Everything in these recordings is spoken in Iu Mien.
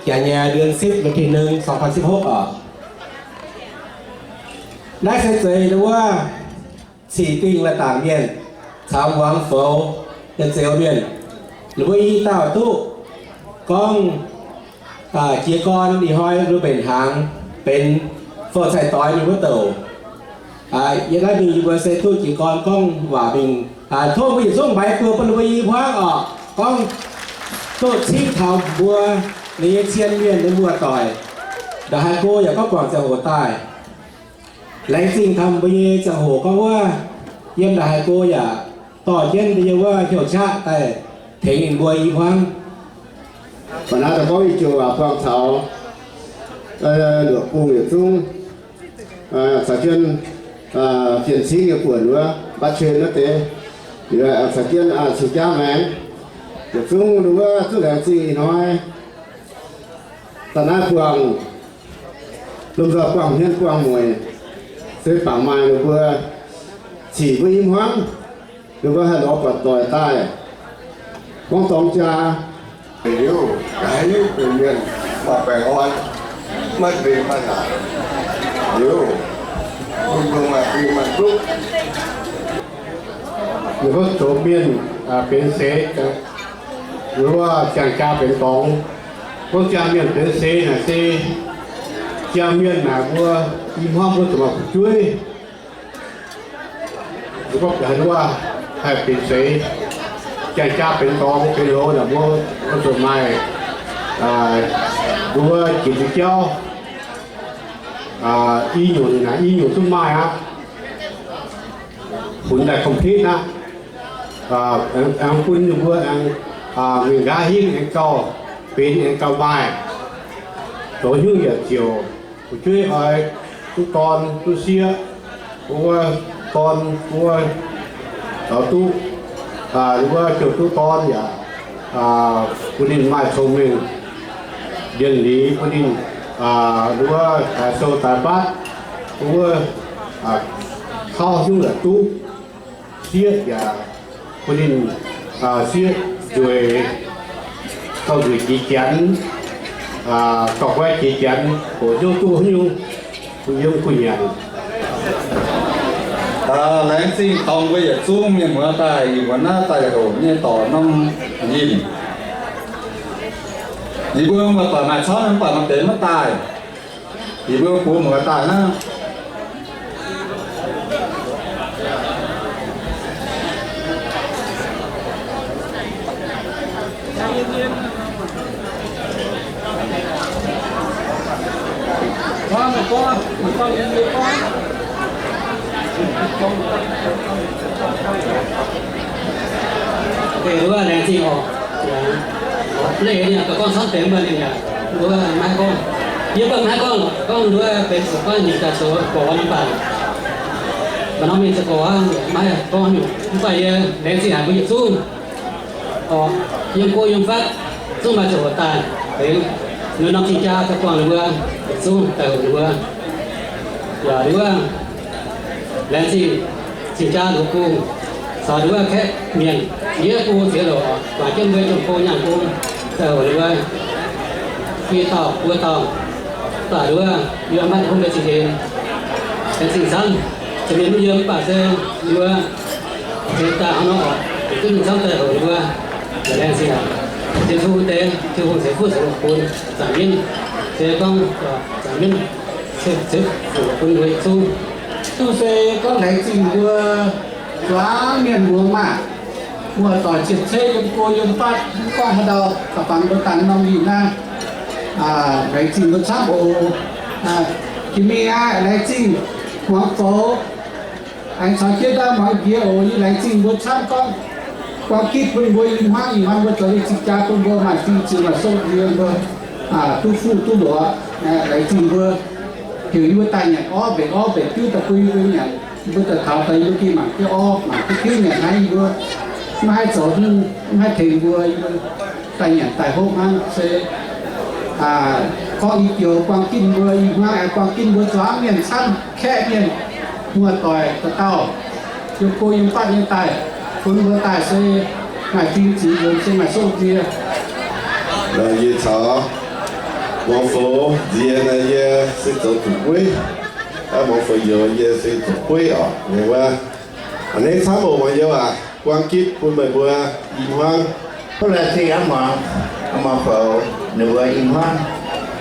Jaax nyei เดือนสิบ วันที่หนึ่ง สองพันสิบหก oc. Naaiv se zeiz wuov cih dingh la'dangc mienh caux muangx foux nyei zeux mienh, ninh mbuo i dauh duqv gorngv jiez gorn ih hnoi mbuo mbenc hnaangx benx fouv-cai doix mingh wuov douc. Yiem naaiv mingh yie mbuo se duqv jiez gorn gorngv waac mingh, tov mbuo yietc zungv maaiz buo bun ninh mbuo i hmuangv oc. Gorngv duqv cingv taux mbuo ninh nyei cien mienh nyei muoz-doic, ndongc haaix go yaac gorngv guangc ziangh hoc daaih. Laengz zingh taux mbuo nyei ziangh hoc gorngv wuov, yiem ndongc haaix go yaac dorh jienv mbuo nyei wuov hnyouv qaqv daaih tengx ninh mbuo i hmuangv. Mv baac naaiv daaih gorngv ih joux waac buangh taux luoqc bung yietc zungv caux jienv fien cingv nyei buonc wuov mbatv cen wuov deix, caux jienv cing jaav maengx yietc zungv wuov zuqc laengz zingh ih hnoi daaih naaiv buangh lomh nzoih buangh hmien buangh mueic, se bangc maaih ninh mbuo cingx mbuo i hmuangv, ninh mbuo haih lorz buatc doic daaih gorngv dorng jaa. Liuz, gaaix benx mienh maaih baengh orn, maiv nzengc maiv naanc. Liuz, bun mbuo maaih fim maaih duqv. Ninh mbuo zoux mienh benx seix, wuov ziangh jaa benx dorngx. Gorngv ziangh mienh benx seix naaic se ziangh mienh naaic mbuo i hmuangv mbuo zuqc maaih fu'jueiv. Mbuo gorngv haaix wuov haih benx seix, ziangh jaa benx dorngx benx hloux naaic mbuo zuqc maaih Nduov jiex duqv jauv, i nyungc naaic i nyungc duqv maaih aqv. Funx daaih complete aqv. Aengx bun ninh mbuo aengx mingh nqa'haav hingv aengx gauh benx aengx gauh maaih. Zoux hnyouv yaac ziouc fu'jueiv oix duqv dorn duqv sieqv, wuov dorn wuov caux duqv, wuov ziouc duqv dorn yaac bun ninh maaih cong-mengh, njien-liuz bun ninh wuov daaih sou daaih mbatv, wuov kauv hnyouv yaac duqv, sieqv yaac bun ninh sieqv nzueic, gauh nzueic jiex janx, gauh guai jiex janx, hoqc hnyouv duqv haaix nyungc, kuh yiem kuh nyanc. Laengz zingh dorngx mbuo yietc zungv mienh muoz daaih, ih muonz naaiv daaih hoqc nyei dorc norm yinh. Yie mbuo muoz-doic maaih camv mv baac maaih deix maiv daaih. Yie mbuo buo muoz daaih hnangv. Deix wuov laengz zingh oc. Leih nyei, gorngv camv deix mv baac ninh yaac nduov maiv gorngv. Yie mv baac maiv gorngv, gorngv nduov benx zuqc gorngv nyungc daaih zoux gorx mv baac, maaih norm mienh zoux gorx maiv gorngv nyungc. Mv baac yie laengz zingh haic mbuo yietc zungv, yiem go yiem fatv zungv maaih ziangh hoc daaih, benx norm cing-jaa daaih buangh ninh mbuo, yietc zungv daaih hoqc ninh mbuo. Yaac nduov laengz zingh cing-jaa nduov gong, caux nduov kaeqv mienh, yie go ziex louc, guangc jienv mbuo jomc go nyaanh gong, daaih hoqc ninh mbuo i dauh buo dauh, daaih nduov yie maiv hopv mbuo zingh en, laengz zingh camv. Za'gengh mv yiem mv baac se nduov zeix daaih hnangv nor oc, duqv mingh camv daaih hoqc ninh mbuo, yaac laengz zingh aqv. Tin-Hungh deix, Tin-Hungh ceix fuqv ceix loc bun zaangc mienv, se gorngv zaangc mienv ceix fuqv bun mbuo yietc zungv. Duqv se gorngv laengz zingh mbuo zuangx mienh muoz maah, muoz-doic cien-ceqv yiem go yiem fatv, mv gorngv haaix ndau, da'faanh mbuo dangx norm yinh naaiv, laengz zingh mbuo camv oc. Jiex mingh aqv, laengz zingh muangx foux. Aengx caux jienv daaih muangx nziex oc. Yie laengz zingh mbuo camv gorngv buang gitv bun mbuo i hmuangv i hmuangv mbuo zoux nyei cing-jaa bun mbuo maaih fing ziux maaih sou nziex mbuo duqv fuqv duqv luoqc. Laengz zingh mbuo heuc yie mbuo daaih nyanc orv mbenc orv mbenc diuv daaih bun yie mbuo nyanc. Mbuo daaih taux daaih yie mbuo gengh mangc jienv orv mangc jienv diuv nyanc naaiv, yie mbuo maiv haih zoux hnyouv, maiv haih tengx mbuo, yie mbuo daaih nyanc daaih hopv hnangv se gorngv i joux buang gitv mbuo i hmuangv aengx buang gitv mbuo zuangx mienh camv kaeqv mienh muoz-doic dauh dauh yiem go yiem fatv nyei daaih, bun mbuo daaih se maaih fing ziux yonx se maaih sou nziex. Yie caux muangx foux nziex naaiv yie se zoux zuqc gueiv. Muangx foux youz yie se zoux gueiv oc. Ninh wuov, a'hneiv camv oc muangx youz aac, buang gitv bun meih mbuo i hmuangv. Tov laengz zingh aqv muangx, muangx foux ninh mbuo i hmuangv,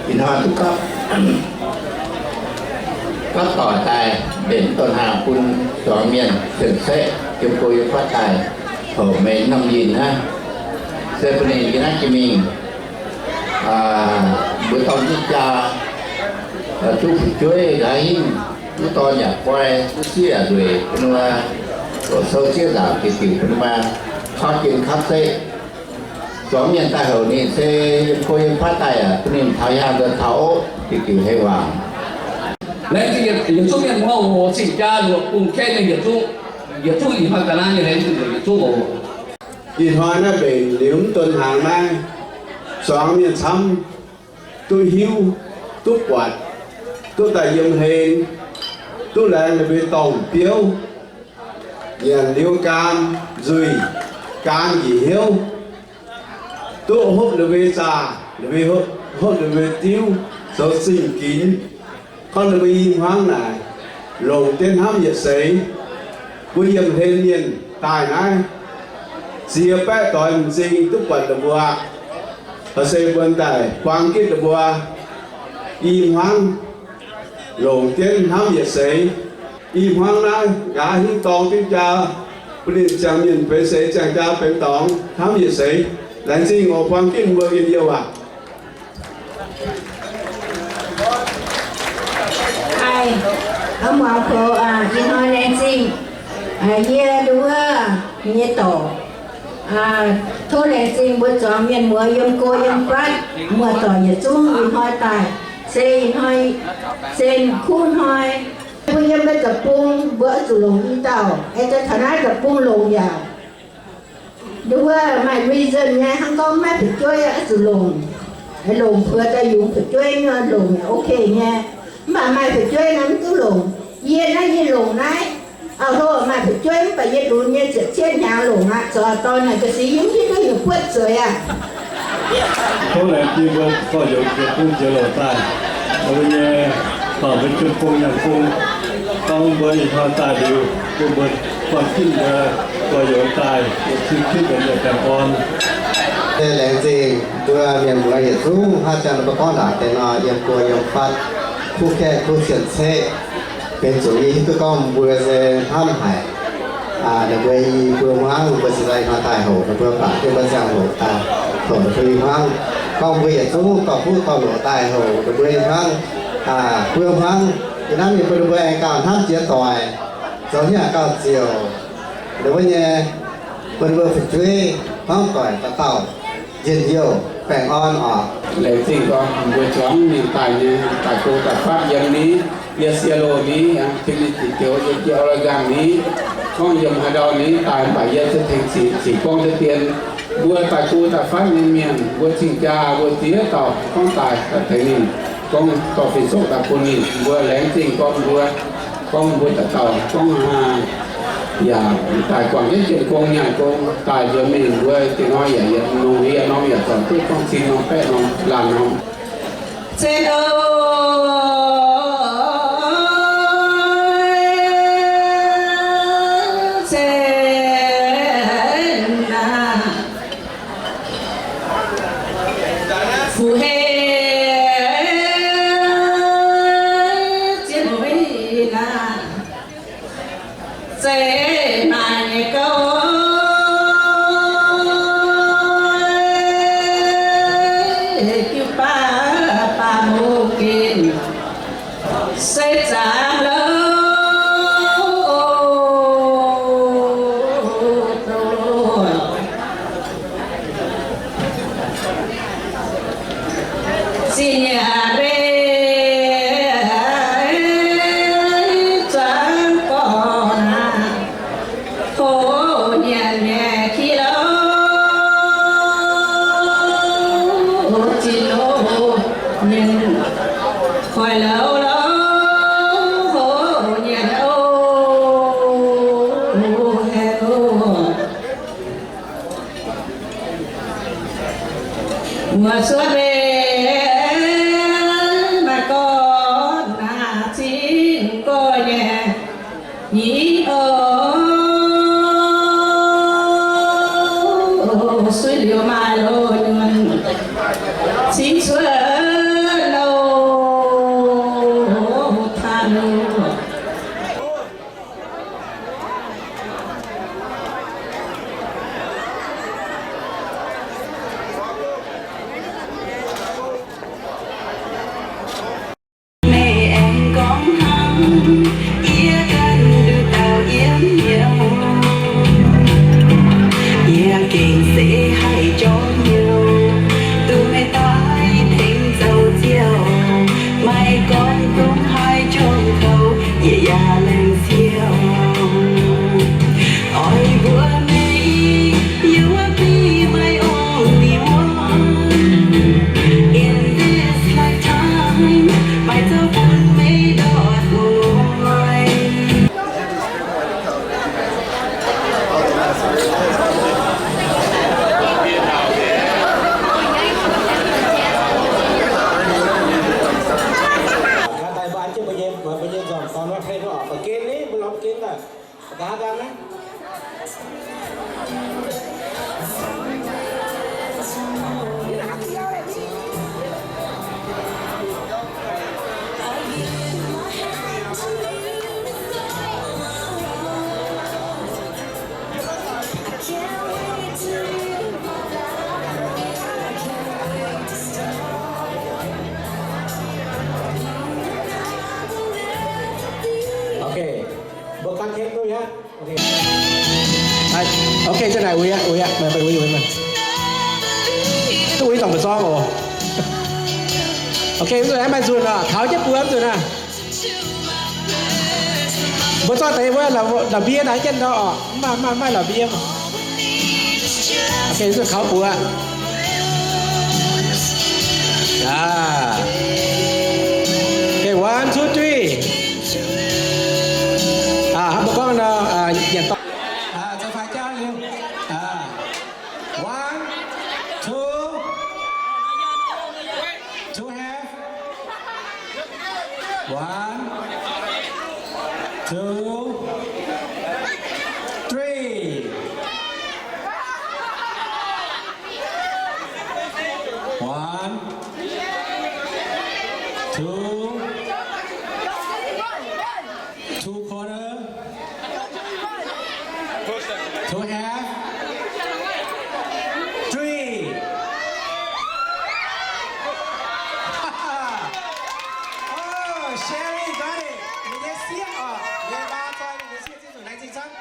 ih hnoi duqv gapv, gapv doic daaih mbenc donx hnaangx bun zuangx mienh cien-ceqv yiem go yiem fatv daaih, hoc meih norm yinh naaiv, se bun ninh yie naaiv jiex mingh, mbuo dorng jienv jaa, duqv fu'jueiv nqa'haav hingv, duqv dorn yaac guai, duqv sieqv yaac nzueic, bun ninh mbuo zoux sou sieqv nzaangc diuc diuc bun ninh mbuo kaux jienv kaux zeqv. Zuangx mienh daaih houc ninh se yiem go yiem fatv daaih aac, bun ninh taux hiaangx nzuonx taux ov diuc diuc hei waangc. Laengz zingh yietc zungv mienh muoz oc, cing-jaa luoqc bung kaeqv mienh yietc zungv, yietc zungv ih hnoi ga'naaiv nyei laengz zingh yietc zungv oc. Ih hnoi naaiv mbenc liuz mv donx hnaangx naaiv, zuangx mienh camv duqv hiuv, duqv buatc, duqv daaih yiem hlen, duqv laengz ninh mbuo dorngh biouv, nyanc liuz gaam nzuih, gaam njiec hnyouv, duqv hopv ninh mbuo zaah, ninh mbuo hopv ninh mbuo diuv, zoux zingh ginx, gorngv ninh mbuo i hmuangv naaic longc jienv hnamv yietc seix. Mbuo yiemh hlen mienh daaih naaiv, ziex baeqv doix m'zing duqv buatc ninh mbuo, se mbuo daaih buang gitv ninh mbuo i hmuangv longc jienv hnamv yietc seix. I hmuangv naaiv nqa'haav hingv dorng jienv jaa, bun ninh ziangh mienh benx seix, ziangh jaa benx dorngx, hnamv yietc seix. Laengz zingh oc, buang gitv mbuo njien-youh aac. Aa, muangx poux ih hnoi laengz zingh yie nduov nyei dorc. Tov laengz zingh mbuo zuangx mienh muoz yiem go yiem fatv, muoz-doic yietc zungv ih hnoi daaih, se ih hnoi, se kuv hnoi. Mbuo yiem deic-bung mbuo oix zuqc longc i dauh, ei deix taux naaiv deic-bung longc yaac nduov maaih reason nyei, hnangv gorngv maiv fu'jueiv oix zuqc longc, longc puox daaih yungz fu'jueiv nyei longc yaac ok nyei. Mv baac maaih fu'jueiv naaiv mv duqv longc. Yie naaiv yie longc naaiv, auv-hlo maaih fu'jueiv mv baac yie lunx nyei ziepc cietv hnyangx longc aqv, zoux dorn naaic ga'sie yie mv hiuv duqv heuc buotv zueiz aqv. Tov laengz zingh mbuo gorx-youz jiex bung jiex longc daaih, mbuo nyei dorc mbuo jiu bung nyanc bung, gorngv mbuo ih hnoi daaih liuz, bun mbuo buangh ginv mbuo gorx-youz daaih, mbuo cing kitv mbuo nyei baengh orn. Laengz zingh mbuo mienh muoz yietc zungv hnangv jangx mbuo gorngv ndaangc deix nor, yiem go yiem fatv, kuv gaengh kuv cien-ceqv, benx zuqc yie hiuv duqv gorngv mbuo se hnamv haic ninh mbuo i buo hmuangv, mbuo cingx daaih ih hnoi daaih hoqc ninh mbuo bangc jienv mbuo ziangh hoc daaih hoqc ninh mbuo i hmuangv. Gorngv mbuo yietc zungv dorh fuqv dorh loqc daaih hoqc ninh mbuo i hmuangv, buo hmuangv, yie hnamv ninh mbuo, ninh mbuo aengx gauh hnamv jiex doic, zoux hnyangx gauh ziouc ninh mbuo nyei, bun mbuo fu'jueiv hmuangv doic dauh dauh njien-youh baengh orn oc. Laengz zingh gorngv mbuo zuangx mingh daaih nyei, daaih go daaih fatv yiem ni, yie sie loz ni, Tennessee State, yie jiex Oregon ni, gorngv yiem haaix ndau ni daaih, mv baac yie se tengx ziqc, ziqc gorngv deix dien. Mbuo daaih go daaih fatv nyei mienh, mbuo cing-jaa mbuo ziex dauh gorngv daaih, daaih tengx ninh, gorngv dorh fin-soqv daaih bun ninh. Mbuo laengz zingh gorngv mbuo, gorngv mbuo dauh dauh gorngv yaac daaih guangc jienv jienv gong nyanc gong daaih nzuonx mingh, mbuo dingh hnoi yaac yietc norm yietc norm yaac zornc duqv gorngv cin norm baeqv norm laanh norm. Cien o, cien aac, fu hei, cien muic aac, zeiz maaih nyei gouv, jiu baav baav mouc gen. Se zaangc louh, zinh nyanc mbenc zuangx gorn aac, hoc nyanc maengc ki louh, zinh louh nyanc, koiv louh louh hoc nyanc o, haengh o. Wuov suov mbenc maaih gorn aac, zinh gorx nyei nyic o, suiv liuz maaih loz nyuonh, cingx cuotv louh taaih loh. Meih aengx gorngv hnangv, yie ganh nduqc dauh yiem hnyouv. Yie gengh se haih jorm hnyouv, duqv meih daaih tengx zoux ziouc, maiv gorngv dungx haaix jorm kouv, yie yaac laengz siou. Oix mbuox meih, you will be my only one. In this lifetime, maiv zoux bun meih ndortv mueiz. Ok, za'naaic uix aqv, uix aqv, meih uix, uix meih. Duqv uix dongh mbu'zorng oc. Ok, mv zuqc aengx maaih nzunc oc, kaux jienv buoz mv nzunc aqv. Mbu'zorng deix mbuo la'mbie naaic jienv ndau oc, mv maaih, maaih la'mbie. Ok, mv zuqc kaux buoz. Ok, one, two, three. Mbuo gorngv nor, yietc dauh. One, two, two half. One, two, three. One, two, two quarter, two half, three. Oh, Sherry got it. Ninh nyei sieqv oc, ninh nyei maa zoi ninh nyei sieqv zinh nzunc naaiv zinh camv.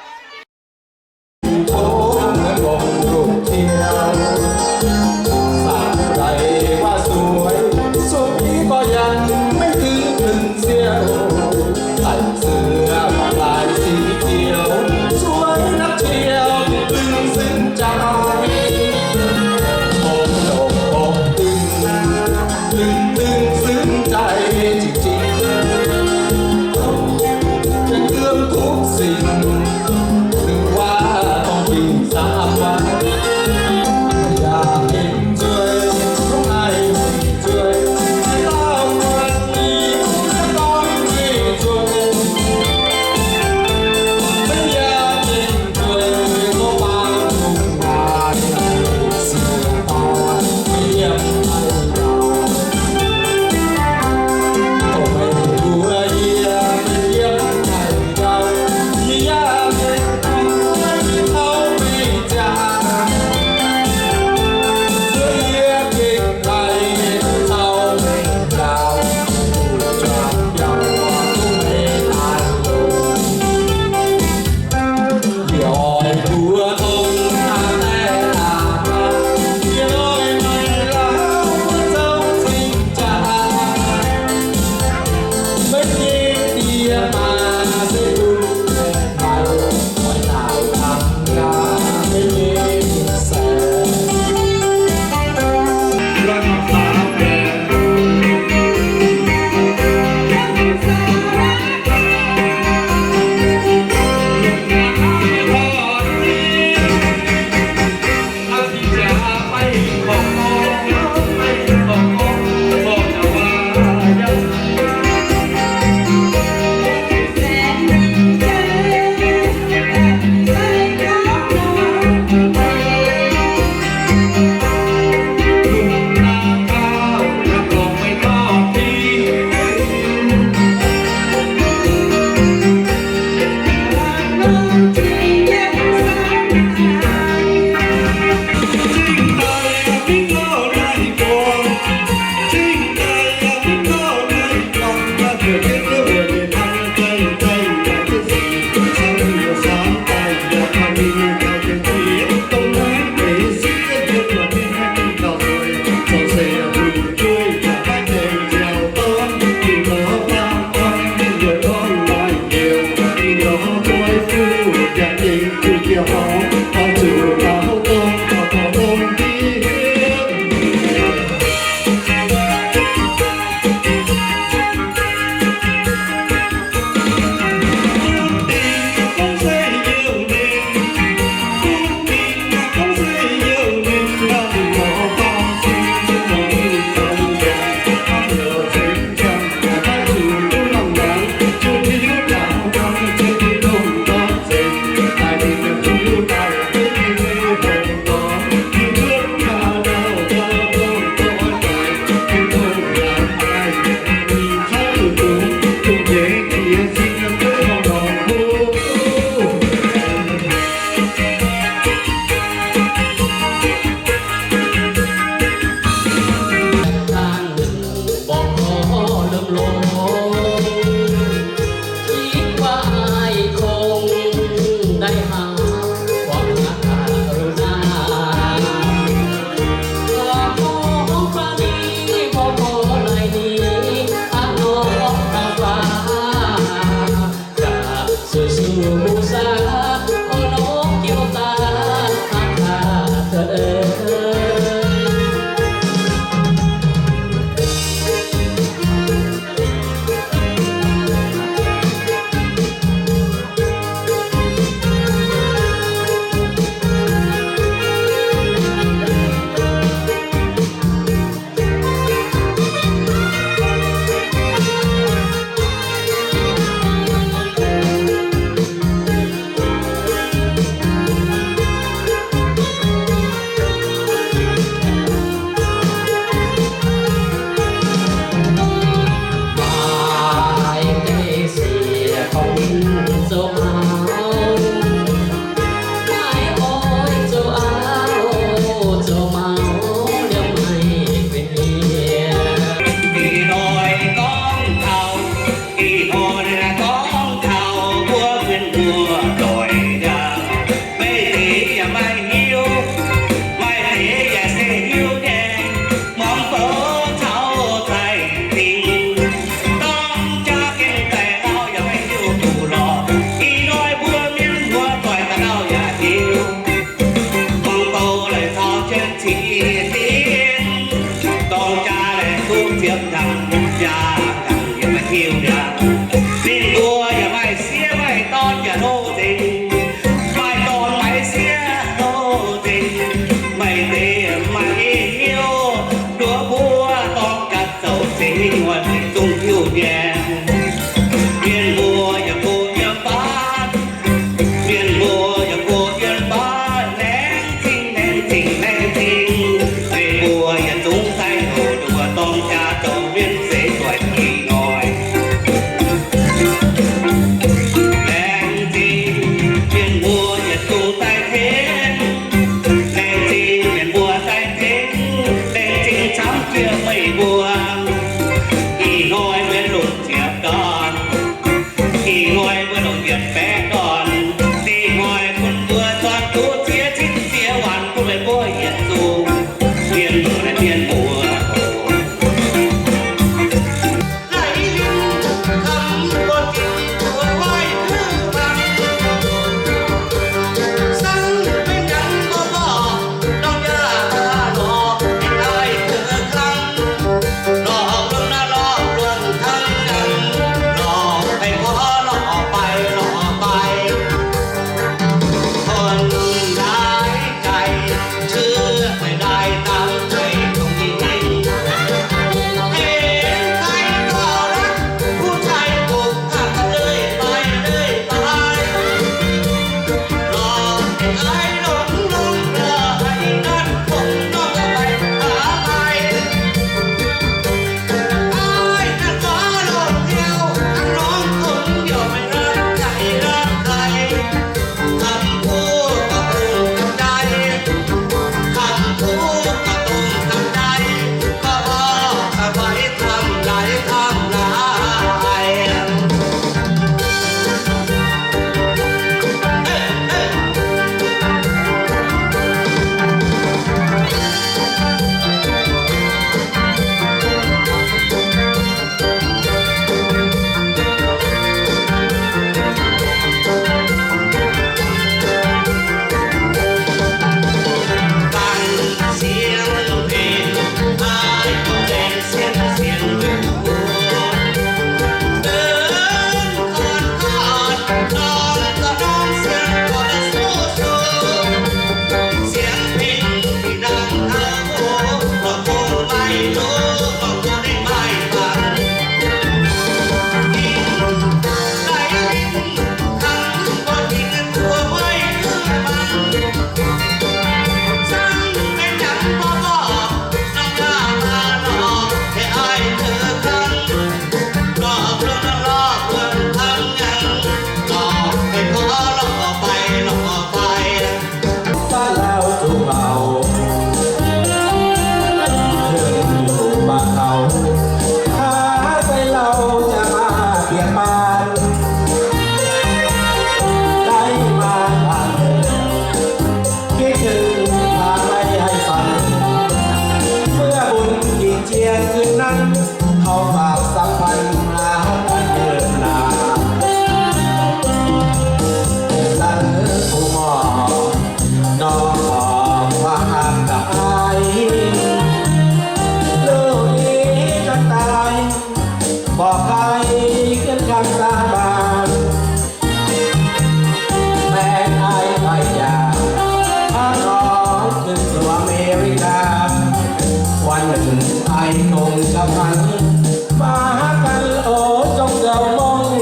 Gapv haic, mv baac haaix ganh oix zong nzoux mongh.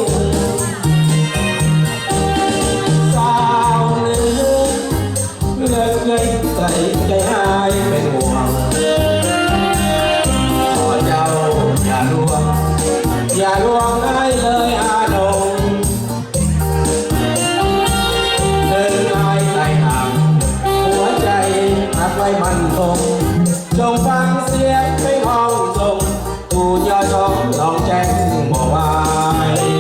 Saaux ninh, lengh lengh deix jai haih benx muangx. Oix njaaux yaac luangx, yaac luangx naaiv leiz aqv longx. Deix naaiv daaih hnaangx, หัวใจ aqv guai manc dongh, dongh fangx sieqv beiv horngh zongh, duqv njoih zorngx lorngx jaeng mbuo waaic.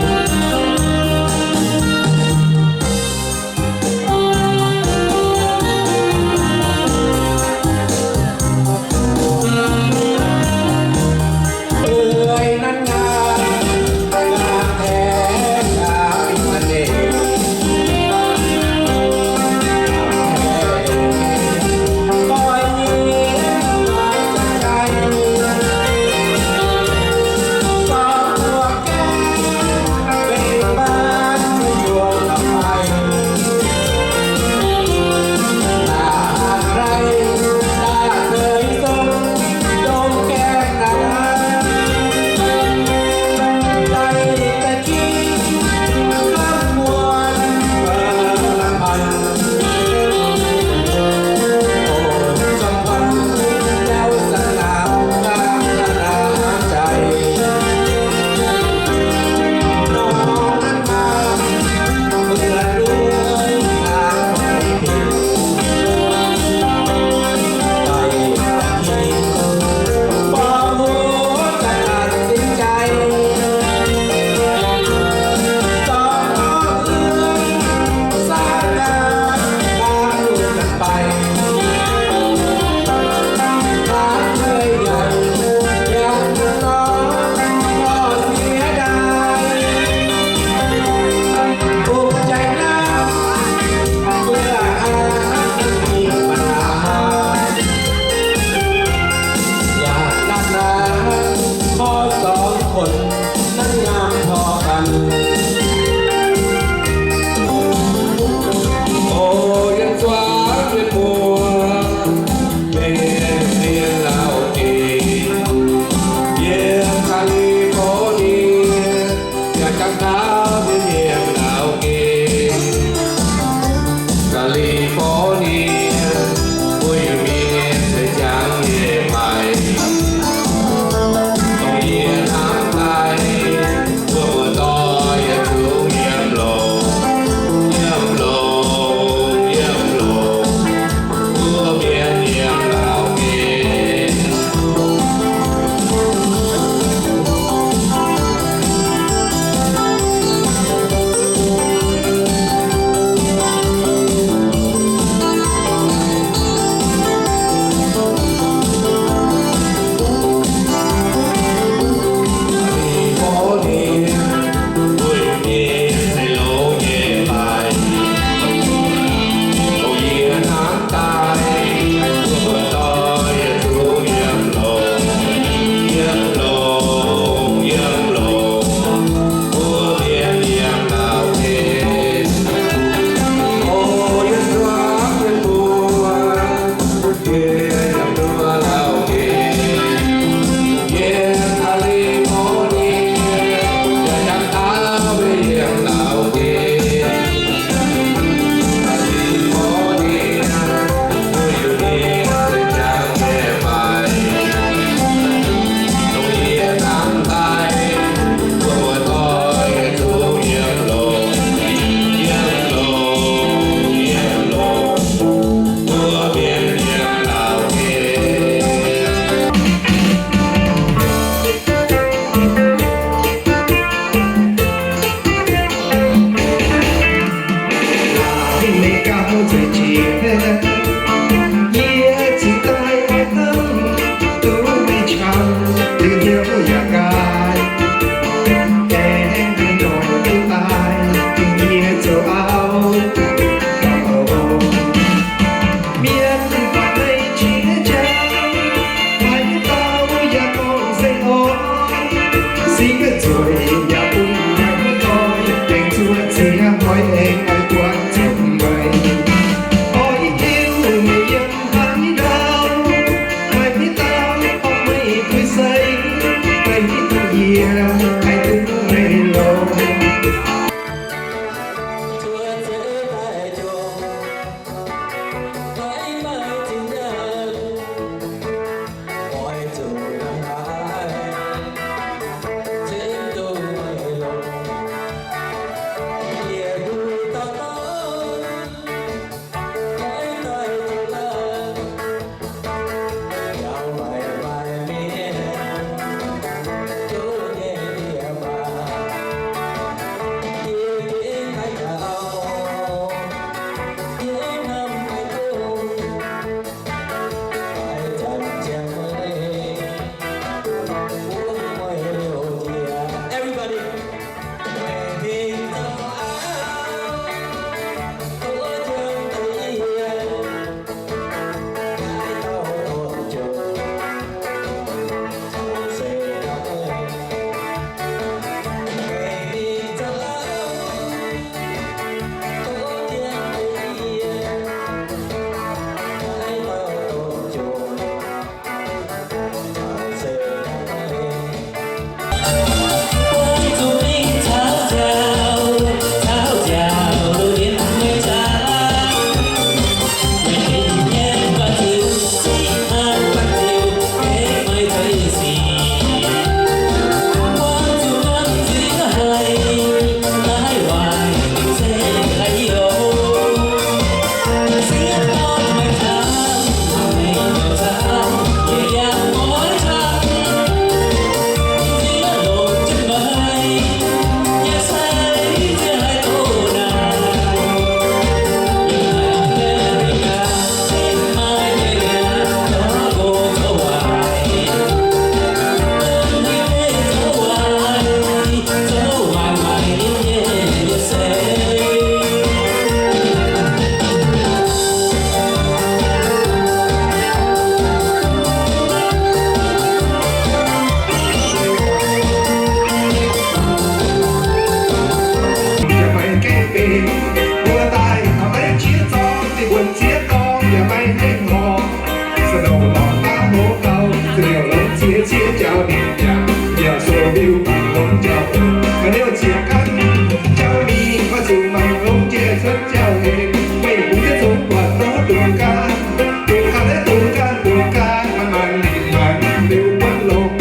Gan, dungx gan, dungx gan, dungx gan, maaih maaih ninh maaih liuz buonv longx.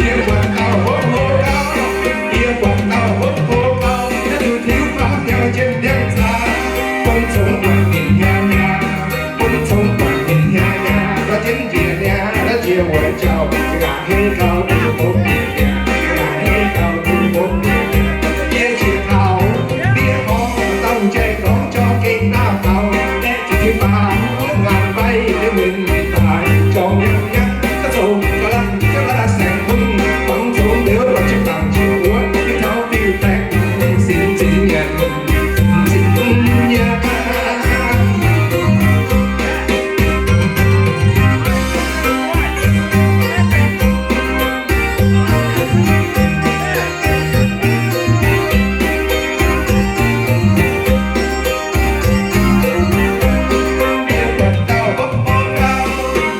Yie buatc dauh hopv hlo gauv, yie buatc dauh hopv hlo gauv, naaiv zuqc tiuv faaux nyei jien ndiangx caa. Bun congx buatc ninh hnyangx hnyangx, bun congx buatc ninh hnyangx hnyangx, la'jienv njiec niaa, la'jienv wuov jauv, nqa'haav gauh duqv mbopv mi'aqv, nqa'haav gauh duqv mbopv mi'aqv. Yie jiex taux ndiev horngh, dauh jai gorngv jorm gengh naaiv faaux, aeqv, zuqc tiuv faaux wuov ngaanc fai liuz mingh daaih jorm nyangv nyangv, ga'zoux ga'lanv jienv la'saengx hungh, buangv congx liuz la'jienv dangc jiex wuov, yie taux diuh baengh sin zinh nyanc, sin zinh nyanc. Yie buatc dauh hopv hlo gauv,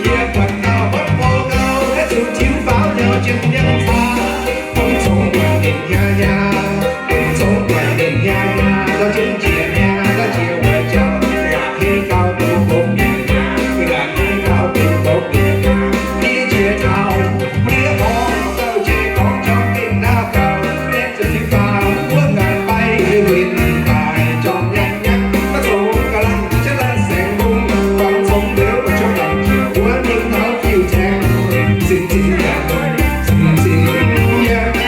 yie buatc dauh hopv hlo gauv, naaiv zuqc tiuv faaux nyei jien ndiangx caa. Bun congx buatc ninh hnyangx hnyangx, bun congx buatc ninh hnyangx hnyangx, la'jienv njiec niaa, la'jienv wuov jauv, nqa'haav gauh duqv mbopv mi'aqv, nqa'haav gauh duqv mbopv mi'aqv. Yie jiex taux ndiev horngh, dauh jai gorngv jorm gengh naaiv faaux, aeqv, zuqc tiuv faaux wuov ngaanc fai liuz mingh daaih jorm nyangv nyangv, ga'zoux ga'lanv jienv la'saengx hungh, buangv congx liuz la'jienv dangc jiex wuov, ninh taux diuh baengh sin zinh nyanc, sin zinh nyanc.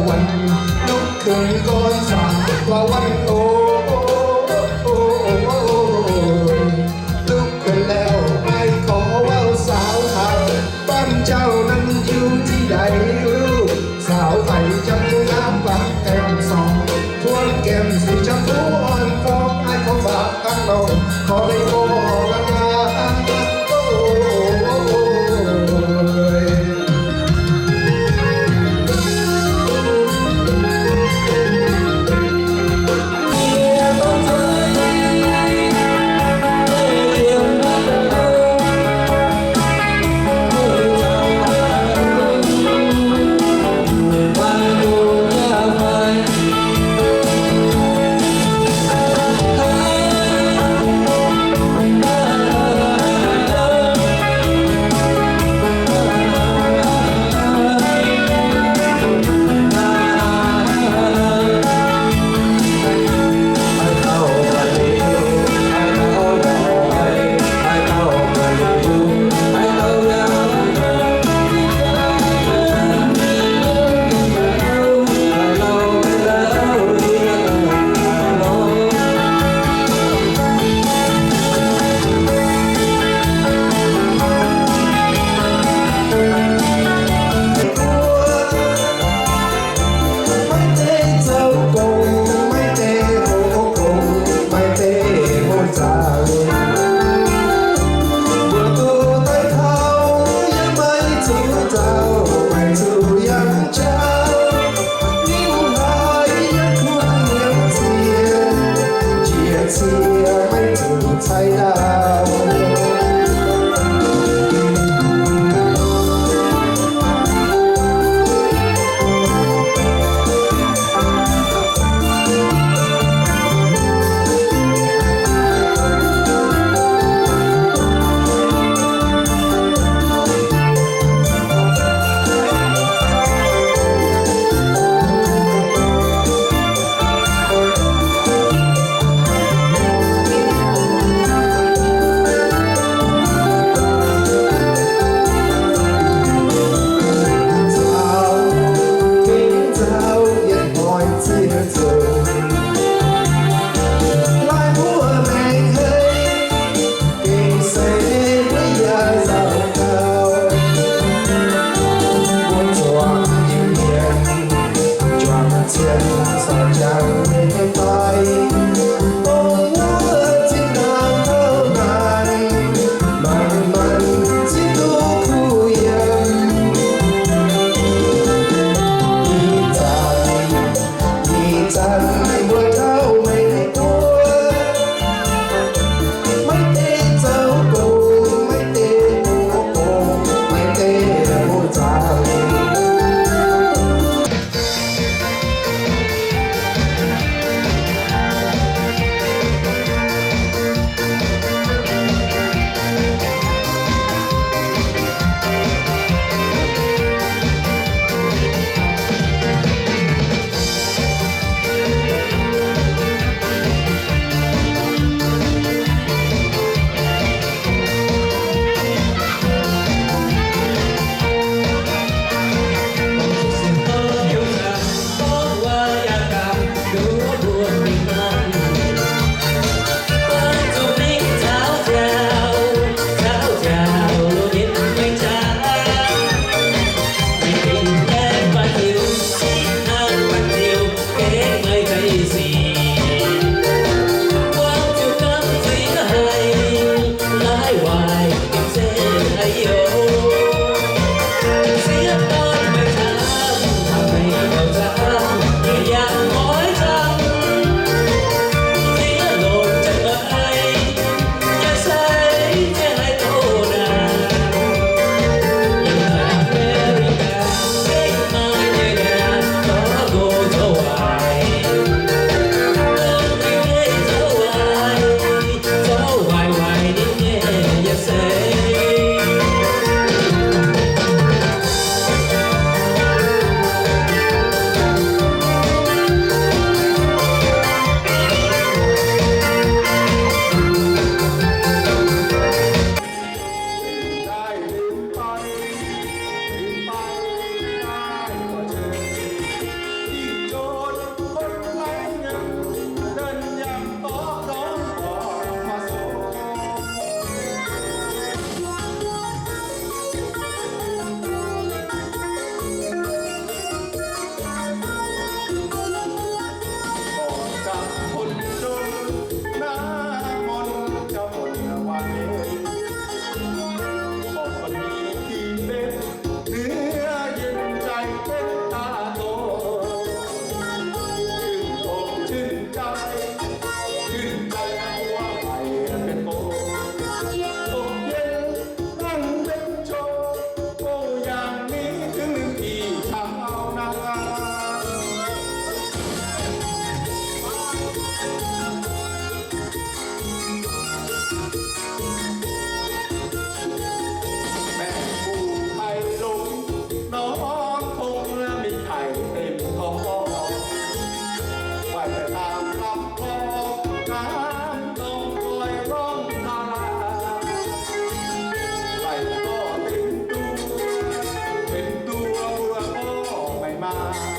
วัน ลุกขึ้นก่อนสาว ว่าวันโอ ลุกขึ้นแล้ว ไม่ขอเว้าสาวไทย บ้านเจ้านั้นอยู่ที่ใดลูก สาวไทยจำงามปากแก้มสอง ทวนแก้มสีชมพูอ่อนฟอง อ้ายขอฝาก ข้างนอกขอได้บ่ละนา โอ้ย aqv.